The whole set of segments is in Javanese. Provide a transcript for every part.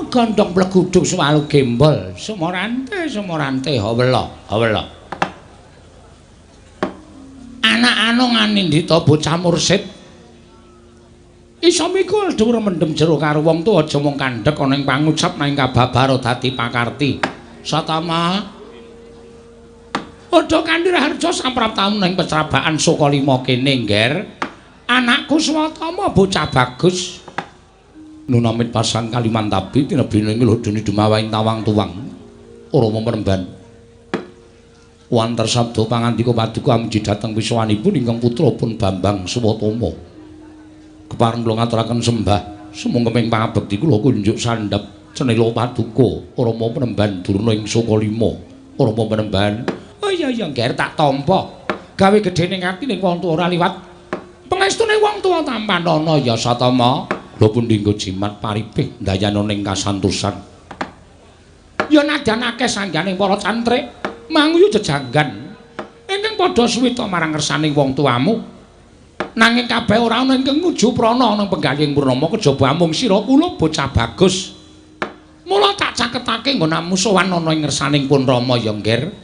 Gandhong pleguduk swalu gembol, sumorante sumorante hawela hawela. Anak anung anindita bocah mursid. Isa mikul dhuwur mendem jero karo wong tuwa aja mung kandhek ana ing pangucap nanging kababaro dadi pakarti. Satama padha kanthi raharja sampraptamu ing pecrabaan Sukalima kene, Ngger. Anakku Swatama bocah bagus. Nunamit pasang Kalimantabi tinebina ing lodone dumawaing tawang tuwang. Rama Penemban. Wanter sabda pangandika paduka amuji dhateng wiswanipun ingkang putra pun Bambang Swatama. Kepareng kula ngaturaken sembah sumangga pangabekti kula kunjuk sandhap cenela paduka Rama Penemban Durna ing Sukalima. Rama Penemban. Oh iya iya Ngger tak tampa. Gawe gedhe ning atine wong tuwa ora liwat pengestune wong tuwa tampanana ya Satama. Lha pundi nggo jimat paripih ndayana ning kasantosan. Ya nadyan akeh sanggane para cantrik manguyu jejanggan ingkang padha suwita marang ngersaning wong tuamu. Nanging kabeh ora ana ingkang nuju prana ana penggalih Purnama kejaba amung sira kula bocah bagus. Mula tak caketake nggonamu sowan ana ing ngersaning pun Rama ya Ngger.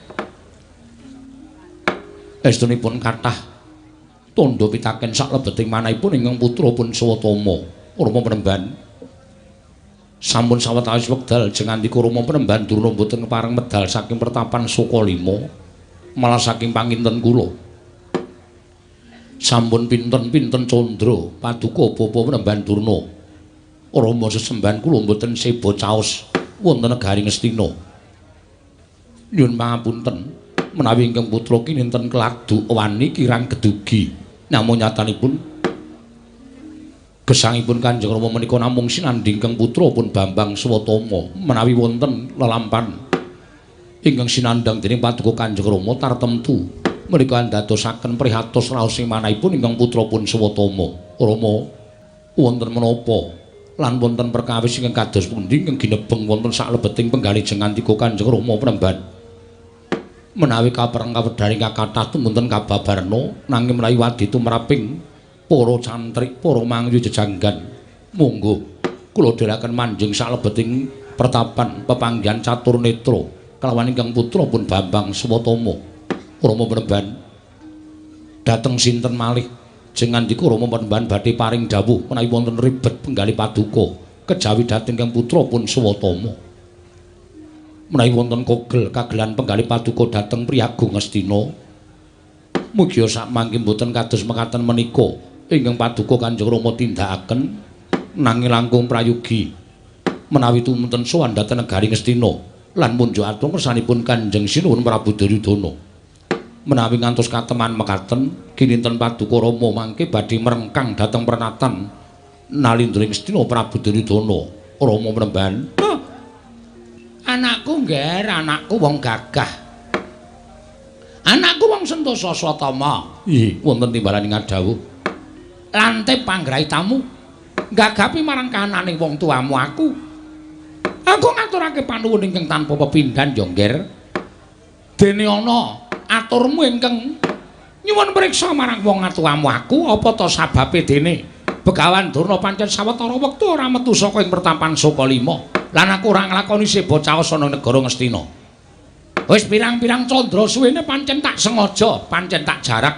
Estunipun kathah tandha pitaken saklebeting manahipun ingkang putra pun Swatama. Rama Penemban. Sampun sawetawis wekdal jengandika Rama Penemban Durna mboten kepareng medal saking pertapan Sukalima malah saking panginten kula. Sampun pinten-pinten candra paduka Bapa Penemban Durna. Rama sesembahan kula mboten seba caos wonten negari Ngastina. Nyuwun pangapunten menawi ingkang putra kininten keladuk wani kirang gedugi. Namung nyatanipun gesangipun Kanjeng Rama menika namung sinandhing ingkang putra pun Bambang Swatama menawi wonten lelampan ingkang sinandhang dening paduka Kanjeng Rama tartemtu menika andadosaken prihatos raos ing manahipun ingkang putra pun Swatama. Rama wonten menapa lan wonten perkawis ingkang kados pundi ingkang ginebeng wonten saklebeting penggalih jengandika Kanjeng Rama Penemban. Menawi kapereng kawedharing kathah tumunten kababarna nanging menawi wadi tumraping para cantrik, para mangyu jejanggan, monggo kula dherekaken manjing saklebeting pertapan pepanggihan catur netra kelawan ingkang putra pun Bambang Swatama. Rama Penemban dhateng sinten malih jengandika Rama Penemban badhe paring dawuh menawi wonten ribet penggalih paduka kejawi dhateng ingkang putra pun Swatama. Menawi wonten kogel kagelan penggalih paduka dhateng Priyagung Ngastina, mugia sakmangke mboten kados mekaten menika ingkang paduka Kanjeng Rama tindakaken nanging langkung prayogi menawi tumunten sowan dhateng negari Ngastina lan munjuk atur kersanipun Kanjeng Sinuwun Prabu Duryudana. Menawi ngantos kateman mekaten kininten paduka Rama mangke badhe merengkang dhateng prenatan nalindra Ngastina Prabu Duryudana. Rama Penemban. Anakku Ngger, anakku wong gagah. Anakku wong sentosa Swatama. Ih, wonten timbalan ing dawuh. Lantip panggraitamu gagapi marang kahanane wong tuamu aku. Aku ngaturake panuwun ingkang tanpa pepindhan ya Ngger. Dene ana aturmu ingkang nyuwun priksa marang wong tuamu aku apa ta sababe dene Begawan Durna pancen sawetara wektu ora metu saka ing pertapan Sukalima. Lan aku ora nglakoni seba caos ana negara Ngastina. Wis pirang-pirang candra suwene pancen tak sengaja, pancen tak jarak.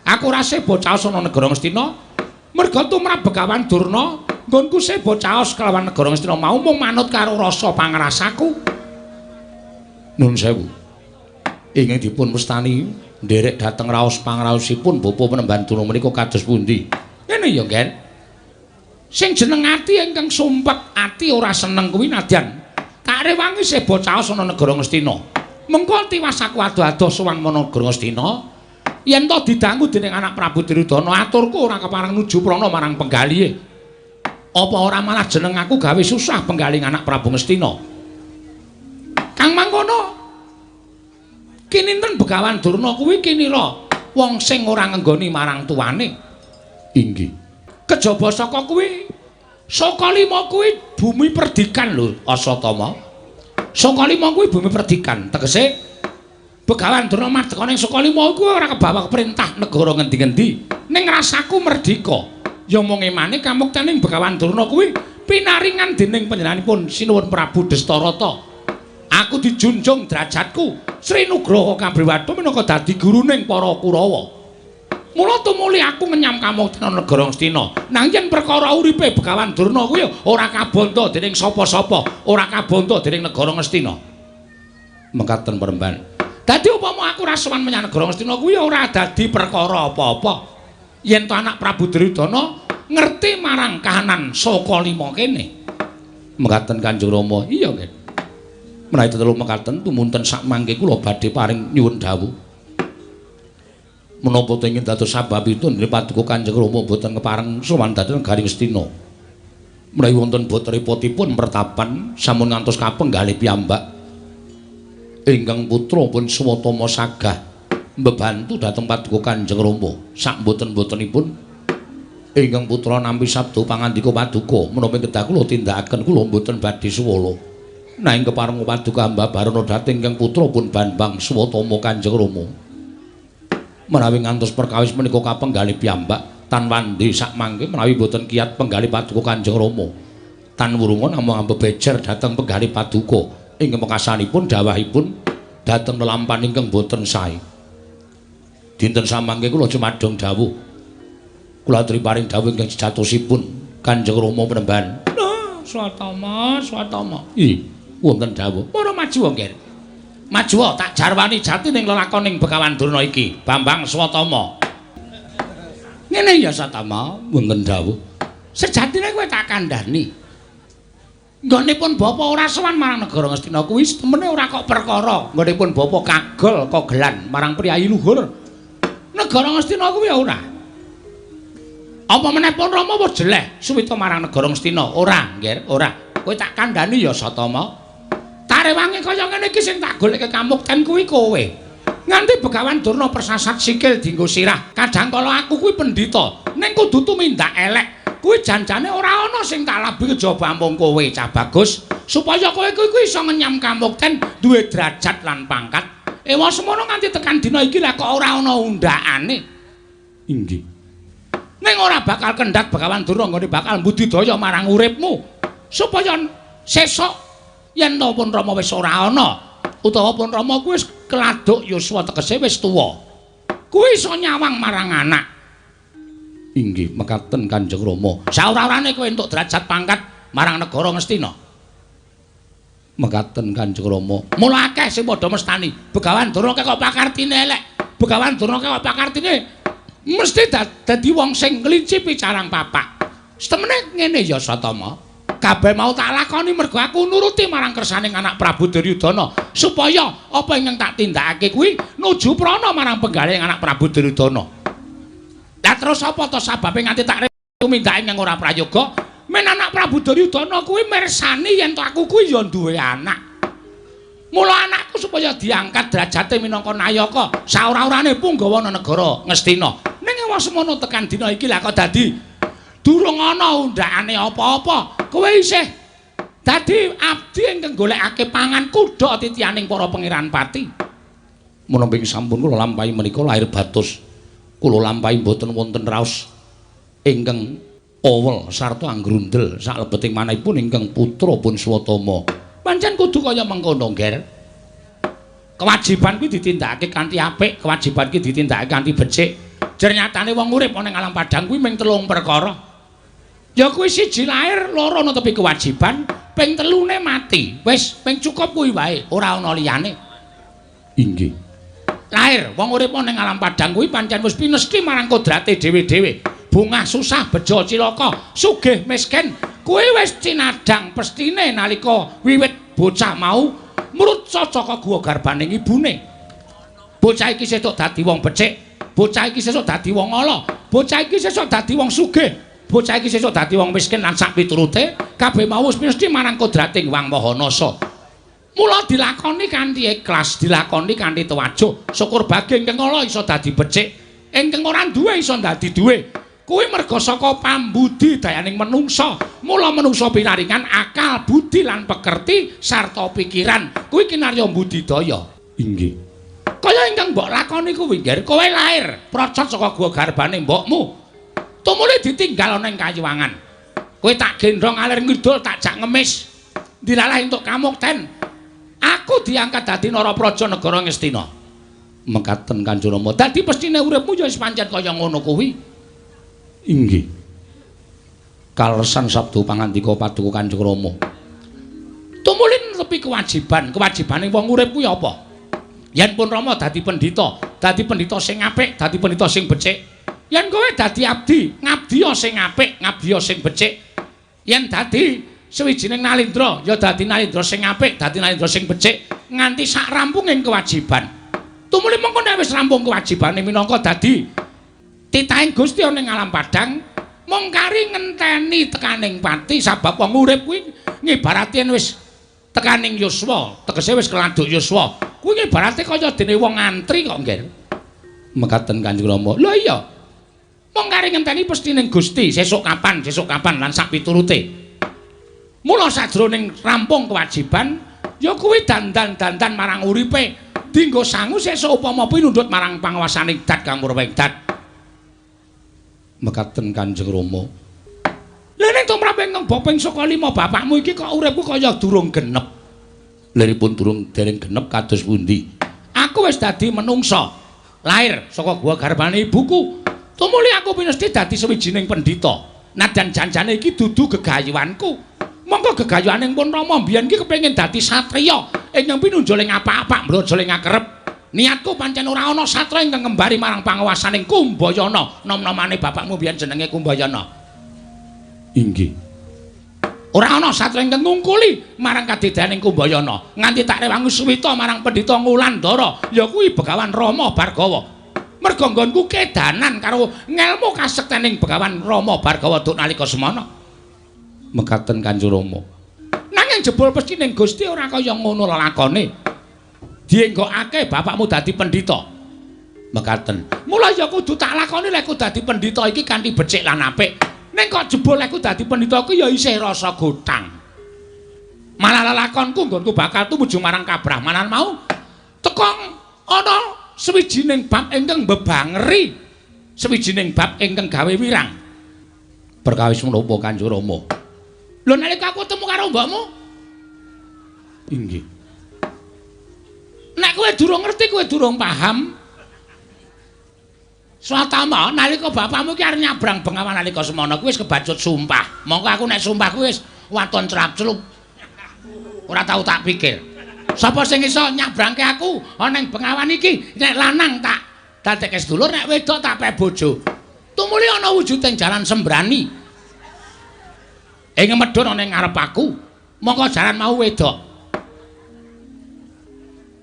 Aku ora seba caos ana negara Ngastina. Merga tumrap Begawan Durna, nggonku seba caos kelawan negara Ngastina mau mung manut karo rasa pangrasaku. Nun sewu. Ingkang dipun wastani nderek dhateng raos pangraosipun Bapa Penemban Durna menika kados pundi? Ngene ya, Ngger. Sing jeneng ati ingkang sumpek ati ora seneng kuwi nadyan tak rewangi seba caos ana negara Ngastina. Mengko tiwas aku ado-ado sowan ana negara Ngastina, yen to didangu dening anak Prabu Duryudana aturku ora kepareng nuju prana marang penggalihe. Apa ora malah jeneng aku gawe susah penggalih anak Prabu Ngastina. Kang mangkono kininten Begawan Durna kuwi kinira wong sing ora ngenggoni marang tuane. Inggih. Kejaba saka kuwi Sukalima kuwi bumi perdikan lho Asatama. Sukalima kuwi bumi perdikan, tegese Begawan Durna mardeka ning Sukalima kuwi ora kebawa perintah negara ngendi-ngendi. Ning rasaku merdika. Ya mung emane kamuktening Begawan Durna kuwi Pinaringan dening panjenenganipun Sinuwun Prabu Destarata. Aku dijunjung derajatku Sri Nugraha Kabriwata minangka dadi guruning para Kurawa. Mula tumuli aku ngenyam kamukten negara Ngastina. Nanging yen perkara uripe Begawan Durna kuwi ora kabanta dening sapa-sapa, ora kabanta dening negara Ngastina. Mekaten Peremban. Dadi upama aku ora sowan menyang negara Ngastina kuwi ora dadi perkara apa-apa. Yen to anak Prabu Duryudana ngerti marang kahanan Saka Lima kene. Mekaten Kanjeng Rama. Iya, nggih. Menawi tetelu mekaten tumunten sak mangke kula badhe paring nyuwun dawuh. Menapa to ingkang dados sababipun Paduka Kanjeng Rama boten kepareng sowan dhateng negari Ngastina. Menawi wonten bot repotipun pertapan sampun ngantos kapenggalih piyambak. Ingkang putra pun Swatama sagah mbebantu dhateng Paduka Kanjeng Rama. Sak mboten-mbotenipun ingkang putra nampi sabda pangandika paduka menapa kedah kula tindakaken kula mboten badhe suwala. Nanging kepareng paduka ambabarana dhateng ingkang putra pun Bambang Swatama Kanjeng Rama. Menawi ngantos perkawis menika kapenggalih piyambak tan wandi sak mangke menawi mboten kiyat penggalih paduka Kanjeng Rama. Tan wurunga namung ambebejer dhateng penggalih paduka ingkang pekasanipun dawahipun dhateng lelampan ingkang boten sae. Dinten samangke kula jumadong dawuh. Kula aturi paring dawuh ingkang sejatosipun Kanjeng Rama Penemban. Nah, Swatama, Swatama. Ih, wonten dawuh. Para maju, Ngger. Maju tak jarwani jatining lelakoning Begawan Durna iki, Bambang Swatama. Ngene ya Swatama, wonten dawuh. Sejatine kowe tak kandhani. Nggonipun bapa ora sowan marang negara Ngastina kuwi temene ora kok perkara. Nggonipun bapa kagol kogelan marang priyayi luhur. Negara Ngastina kuwi ora. Apa meneh pun Rama wis jeleh suwita marang negara Ngastina? Ora, Ngger, ora. Kowe tak kandhani ya Satama. Tarewangi kaya ngene iki sing tak goleke kamukten kuwi kowe. Nganti Begawan Durna persasat sikil dienggo sirah. Kadang kala aku kuwi pendhita, ning kudu tumindak elek. Kuwi janjane ora ana sing tak labi kejaba amung kowe, cah bagus, supaya kowe kuwi iso ngenyam kamukten duwe derajat lan pangkat. Ewa semono nganti tekan dina iki lah kok ora ana undakane. Inggih. Ning ora bakal kendhat Begawan Durna nggone bakal mbudidaya marang uripmu supaya sesuk yen to pun Rama wis ora ana utawa pun Rama kuwi wis keladuk yuswa tegese wis tuwa. Kuwi iso nyawang marang anak. Inggih, mekaten Kanjeng Rama. Saora-orane kowe entuk derajat pangkat marang negara Ngastina. Mekaten Kanjeng Rama. Mula akeh sing padha mestani, Begawan Durna kok pakartine elek. Begawan Durna kok pakartine mesti dadi wong sing nglincipi carang papak. Setemene ngene ya Satama. Kabeh mau tak lakoni mergo aku nuruti marang kersaning anak Prabu Duryudana supaya apa ingkang tak tindakake kuwi nuju prana marang penggalih anak Prabu Duryudana. Lah terus apa to sababe nganti tak tumindake ingkang ora prayoga? Men anak Prabu Duryudana kuwi mirsani yen to aku kuwi ya duwe anak. Mula anakku supaya diangkat derajate minangka nayaka saora-orane punggawa negara Ngastina. Ning ewa semono tekan dina iki lah kok dadi durung ana undakane apa-apa. Kowe isih dadi abdi ingkang golekake pangan kuda titianing para pangeran pati. Menapa sampun kula lampahi menika lahir batos. Kula lampahi mboten wonten raos ingkang owel sarta anggrundel saklebeting manahipun ingkang putra pun Swatama. Pancen kudu kaya mengkono, Ngger. Kewajiban kuwi ditindakake kanthi apik, kewajiban kuwi ditindakake kanthi becik. Jer nyatane wong urip ana ing alam padhang kuwi mung telung perkara. Ya kuwi siji lair, loro netepi kewajiban, ping telune mati. Wis, ping cukup kuwi wae, ora ana liyane. Inggih. Lair, wong urip ana ing alam padhang kuwi pancen wis pinesti marang kodrate dhewe-dhewe. Bungah susah, bejo cilaka, sugih miskin, kuwi wis cinadhang pestine nalika wiwit bocah mau mrutsa saka guwa garbaning ibune. Bocah iki sesuk dadi wong becik, bocah iki sesuk dadi wong ala, bocah iki sesuk dadi wong sugih, bocah iki sesuk dadi wong miskin lan sak piturute, kabeh mau wis mesti marang kodrating Wang Maha Nasa. Mula dilakoni kanthi ikhlas, dilakoni kanthi tawajuh. Syukur bagi ingkang ala iso dadi becik, ingkang ora duwe iso dadi duwe. Kuwi merga saka pambudi dayaning menungsa. Mula menungsa pinaringan akal, budi lan pekerti sarta pikiran. Kuwi kinarya budidaya. Inggih. Kaya ingkang mbok lakoni kuwi, Ngger, kowe lair procot saka guwa garbane mbokmu. Tumuli ditinggal ana ing kayuwangan. Kowe tak gendhong alir ngidul tak jak ngemis. Dilalah entuk kamukten. Aku diangkat dadi Narapraja negara Ngastina. Mekaten Kanjeng Rama. Dadi pestine uripmu ya wis pancen kaya ngono kuwi. Inggih. Kaleresan sabda pangandika Paduka Kanjeng Rama. Tumuli netepi kewajiban, kewajibane wong urip kuwi apa? Yen pun Rama dadi pendhita sing apik, dadi pendhita sing becik. Yen kowe dadi abdi, ngabdiya sing apik, ngabdiya sing becik. Yen dadi sawijining nalindra, ya dadi nalindra sing apik, dadi nalindra sing becik, nganti sak rampunging kewajiban. Tumuli mengko nek wis rampung kewajibane minangka dadi titahing Gusti ana ing alam padhang, mung kari ngenteni tekaning pati sabab wong urip kuwi ngibarate wis tekaning yuswa, tegese wis keladuk yuswa. Kuwi ibarate kaya dene wong ngantri kok, Nggih. Mekaten Kanjeng Rama. Lho iya. Mung kari ngenteni pestining Gusti, sesuk kapan lan sak piturute. Mula sajroning rampung kewajiban, ya kuwi dandan-dandan marang uripe, dinggo sangu sesuk upama pinundhut marang panguwasaning dat kang murwengdat. Mekaten Kanjeng Rama. Lha ning tumrap ingkang bapa ing saka lima bapakmu iki kok uripku kaya durung genep. Liripun durung dereng genep kados pundi? Aku wis dadi menungsa, lair saka gua garbane ibuku. Tumuli aku pinesti dadi sawijining pendhita. Nadyan janjane iki dudu gegayuhanku. Monggo gegayuhane pun Rama mbiyen iki kepengin dadi satriya ingkang pinunjul ing apak-apak mbrojol ing akerep. Niatku pancen ora ana satra ingkang ngembari marang panguwasaning Kumbayana. Nom-nomane bapakmu mbiyen jenenge Kumbayana. Inggih. Ora ana satra ingkang ngungkuli marang kadedaning Kumbayana. Nganti tak rewangi suwita marang pendhita Ngulandara, ya kuwi Begawan Rama Bargawa. Merga nggonku kedanan karo ngelmu kasektening Begawan Rama Bargawa duk nalika semana. Mekaten Kanjeng Rama. Nanging jebul pestining Gusti ora kaya ngono lelakone. Dienggokake bapakmu dadi pendhita. Mekaten. Mula ya kudu tak lakoni lek dadi pendhita iki kanthi becik lan apik. Ning kok jebul aku dadi pendhita ku ya isih rasa gothang. Malah lelakonku nggonku bakal tumuju marang kabrahmanan mau teka ana sawijining bab ingkang mbebangeri, sawijining bab ingkang gawe wirang. Perkawis menapa Kanjeng Rama? Lho nalika aku temu karo mbokmu? Inggih. Nek kowe durung ngerti, kowe durung paham. Swatama nalika bapakmu ki arep nyabrang Bengawan nalika semana kuwi wis kebacut sumpah. Mongko aku nek sumpah kuwi wis waton crap-clup. Ora tau tak pikir. Sapa sing iso nyabrangke aku ana ing Bengawan iki? Nek lanang tak dadekke sedulur, nek wedok tak pek bojo. Tumuli ana wujuding jaran sembrani. Ing medhun ana ing ngarep aku. Mongko jaran mau wedok.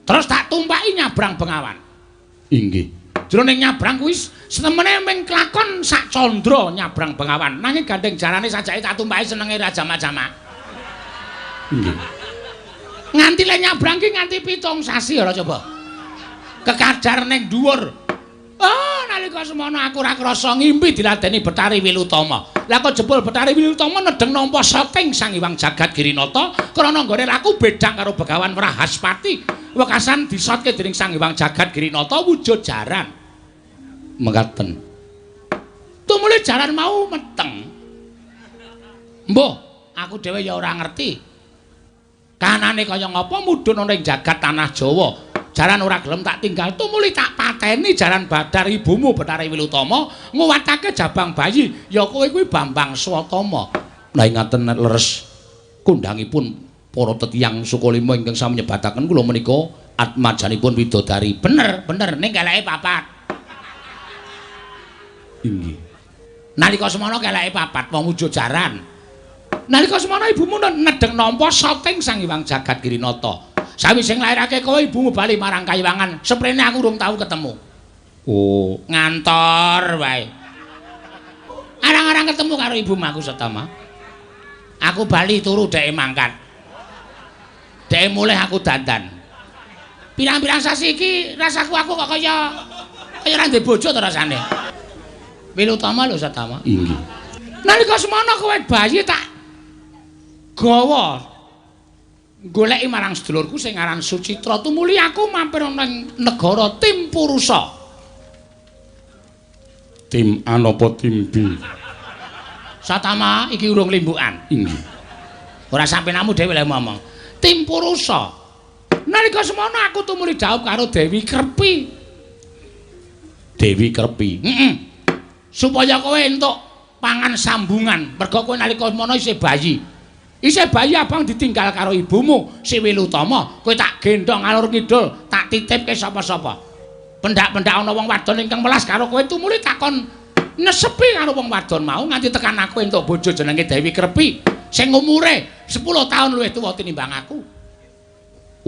Terus tak tumpaki nyabrang Bengawan. Inggih. Jroning nyabrang kuwi setemene ming klakon sak candra nyabrang Bengawan. Nanging gandeng jarane sajake tak tumpaki senenge ra jamak-jamak. Nggih. Nganti le nyabrang ki nganti 7 sasi ora coba. Kekadar ning dhuwur. Oh, nalika semono aku ora krasa ngimpi diladeni Betari Wilutama. Lah kok jebul Betari Wilutama nedeng nampa soting Sang Hyang Jagat Girinata krana nggone laku bedhang karo Begawan Wrahaspati. Wekasan disotke dening Sang Hyang Jagat Girinata wujud jaran. Mekaten. Tumuli jaran mau meteng. Mbuh, aku dhewe ya ora ngerti. Kanane kaya ngapa mudhun ana ing jagat tanah Jawa. Jaran ora gelem tak tinggal, tumuli tak pateni jaran Badar ibumu Betari Wilutama nguwatake jabang bayi ya kowe kuwi Bambang Swatama. Lah ingaten leres kondhangipun para tetiyang Sukalima ingkang sami nyebataken kula menika atmajanipun widodari. Bener, bener ning keleke papat. Inggih. Nalika semono keleke papat wong wujud jaran. Nalika semono ibumu nedeng nampa soting Sang Hyang Jagat Girinata. Sawise nglairake kowe ibumu bali marang Kayiwangan, seprene aku urung tau ketemu. Oh, ngantor wae. Arang-arang ketemu karo ibumu aku Satama. Aku bali turu dheke mangkat. Dheke mulih aku dandan. Pirang-pirang sasi iki rasaku aku kok kaya kaya ora ndek bojo to rasane. Wilutama lho Satama. Inggih. Nalika semono kowe bayi tak gawa goleki marang sedulurku sing aran Sucitra. Tumuli aku mampir ana ing negara Timpurusa. Tim A napa tim B? Satama iki urung limbukan. Inggih. Ora sampenamu dhewe lek ngomong. Timpurusa. Nalika semono aku tumuli dhaup karo Dewi Krepi. Dewi Krepi. Heeh. Supaya kowe entuk pangan sambungan, merga kowe nalika semono isih bayi. Isih bayi abang ditinggal karo ibumu, Si Wilutama. Kowe tak gendhong ngalor ngidul, tak titipke sapa-sapa. Pendak-pendak ana wong wadon ingkang welas karo kowe tumuli takon nesepi karo wong wadon mau nganti tekan aku entuk bojo jenenge Dewi Krepi sing umure 10 taun luwih tuwa tinimbang aku.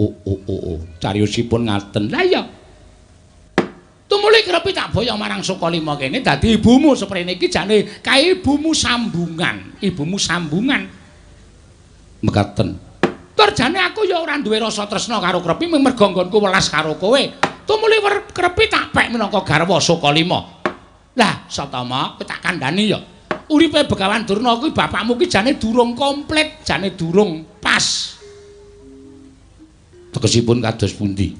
Oh oh oh oh, cariyosipun ngaten. Lah iya. Tumuli Krepi tak boyong marang Sukalima kene dadi ibumu seprene iki jane kae ibumu sambungan, ibumu sambungan. Mekaten. Tur jane aku ya ora duwe rasa tresna karo Krepi mung merga nggonku welas karo kowe. Tumuli Krepi tak pek minangka garwa Sukalima. Lah, Satama, kowe tak kandhani ya. Uripe Begawan Durna kuwi bapakmu ki jane durung komplit, jane durung pas. Tegesipun kados pundi?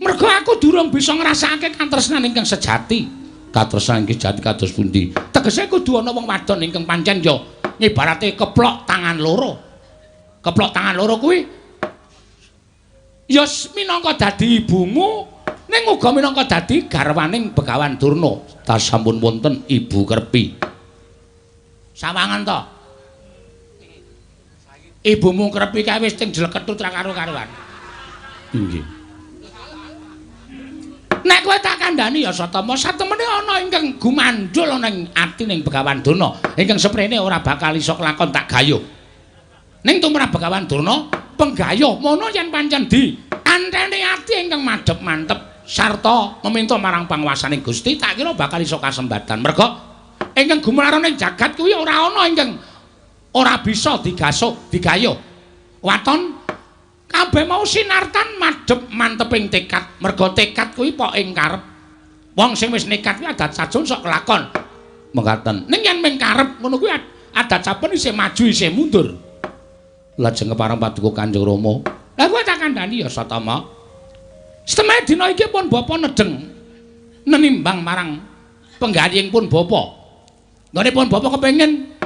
Merga aku durung bisa ngrasakake katresnan ingkang sejati. Katresnan ingkang sejati kados pundi? Tegese kudu ana wong wadon ingkang pancen ya ngibarate keplok tangan loro. Keplok tangan loro kuwi ya minangka dadi ibumu, ning uga minangka dadi garwaning Begawan Durna. Tas sampun wonten Ibu Krepi. Sawangan to. Ibumu Krepi kae wis teng jleketut ra karo-karuan. Inggih. Nek kowe tak kandhani ya Satama, satemene ana ingkang gumandul ana ing atining Begawan Durna, ingkang seprene ora bakal iso kelakon tak gayuh. Ning tumrap Begawan Durna, penggayuh mono yen pancen di antene ati ingkang madhep mantep sarta meminta marang panguwasaning Gusti, tak kira bakal iso kasembatan. Merga ingkang gumalarane ing jagat kuwi ora ana ingkang ora bisa digasuk, digayuh. Waton kabeh mau sinartan madhep manteping tekad. Merga tekad kuwi pok ing karep. Wong sing wis nekat kuwi adat sajen sok kelakon. Mekaten. Ning yen ming karep ngono kuwi adat saben isih maju isih mundur. Lajeng kepareng paduka Kanjeng Rama. Lah kowe tak kandhani ya Satama. Setemene dina iki pun bapa nedheng nenimbang marang penggalihing pun bapa. Nggone pun bapa kepengin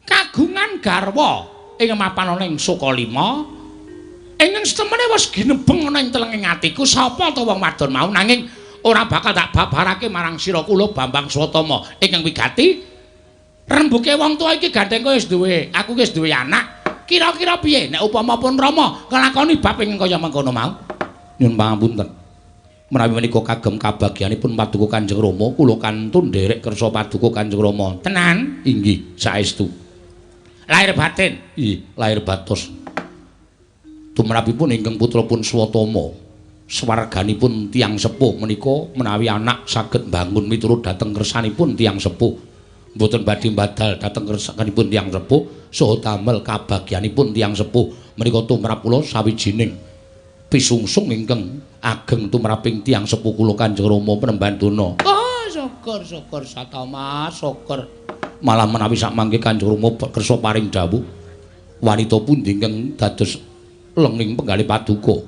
kagungan garwa ing mapan ana ing Sukalima. Ingkang setemene wis ginebeng ana ing telenging atiku sapa ta wong wadon mau, nanging ora bakal tak babarake marang sira kula Bambang Swatama ingkang wigati. Rembuke wong tuwa iki gandeng kowe wis duwe, aku wis duwe anak. Kira-kira piye nek upama pun Rama nglakoni bab ingkang kaya mengkono mau? Nyuwun pangapunten. Menawi menika kagem kabagyanipun paduka Kanjeng Rama, kula kantun nderek kersa paduka Kanjeng Rama. Tenan? Inggih, saestu. Lahir batin? Inggih, lahir batos. Tumrapipun ingkang putra pun Swatama, swarganipun tiyang sepuh menika menawi anak saged mbangun miturut dhateng kersanipun tiyang sepuh, mboten badhe mbadal dhateng kersanipun tiyang sepuh saha damel kabagyanipun tiyang sepuh menika tumrap kula sawijining pisungsung ingkang ageng tumraping tiyang sepuh kula Kanjeng Rama Penemban Durna. Oh, syukur syukur Satama, syukur. Malah menawi sakmangke Kanjeng Rama kersa paring dawuh wanita pundi ingkang dados lenging penggalih paduka.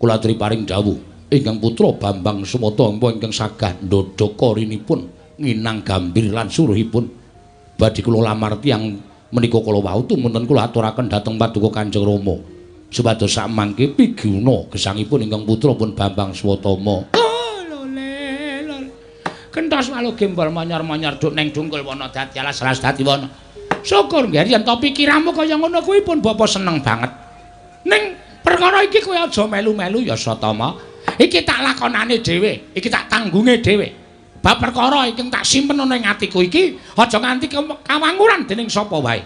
Kula aturi paring dawuh ingkang putra Bambang Sumata ingkang sagah ndhodha korinipun nginang gambir lan suruhipun badhe kula lamar tiyang menika kala wau tumunten kula aturaken dhateng paduka Kanjeng Rama supados sakmangke piguna gesangipun ingkang putra pun Bambang Swatama. Oh, lole lole. Kentos malu gembol manyor-manyor duk neng dungkul wana dadi alas alas dadi wana. Syukur nggih yen to pikiranmu kaya ngono kuwi pun bapa seneng banget. Ning perkara iki kowe aja melu-melu ya Satama. Iki tak lakonane dhewe, iki tak tanggunge dhewe. Bab perkara iki tak simpen ana ing atiku iki aja nganti kawanguran dening sapa wae.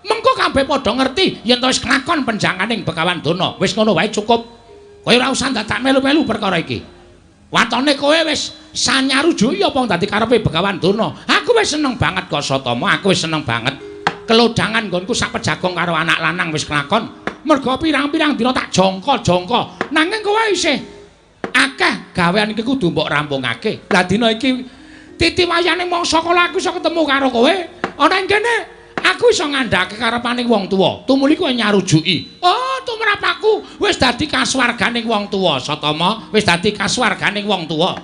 Mengko kabeh padha ngerti yen to wis kelakon penjanganing Begawan Durna. Wis ngono wae cukup. Kowe ora usah dadak melu-melu perkara iki. Watone kowe wis sanyarujuki apa dadi karepe Begawan Durna. Aku wis seneng banget kok Satama, aku wis seneng banget. Kelodhangan nggonku sak pejagong karo anak lanang wis kelakon. Merga pirang-pirang dina tak jongko-jongko. Nanging kowe isih akeh gawean iki kudu mbok rampungake. Lah dina iki titiwayane mangsa kala aku iso ketemu karo kowe, ana ing kene aku iso ngandhake karepaning wong tuwa. Tumuli kowe nyarujuki. Oh, tumrap aku wis dadi kasuwarganing wong tuwa, Satama, wis dadi kasuwarganing wong tuwa.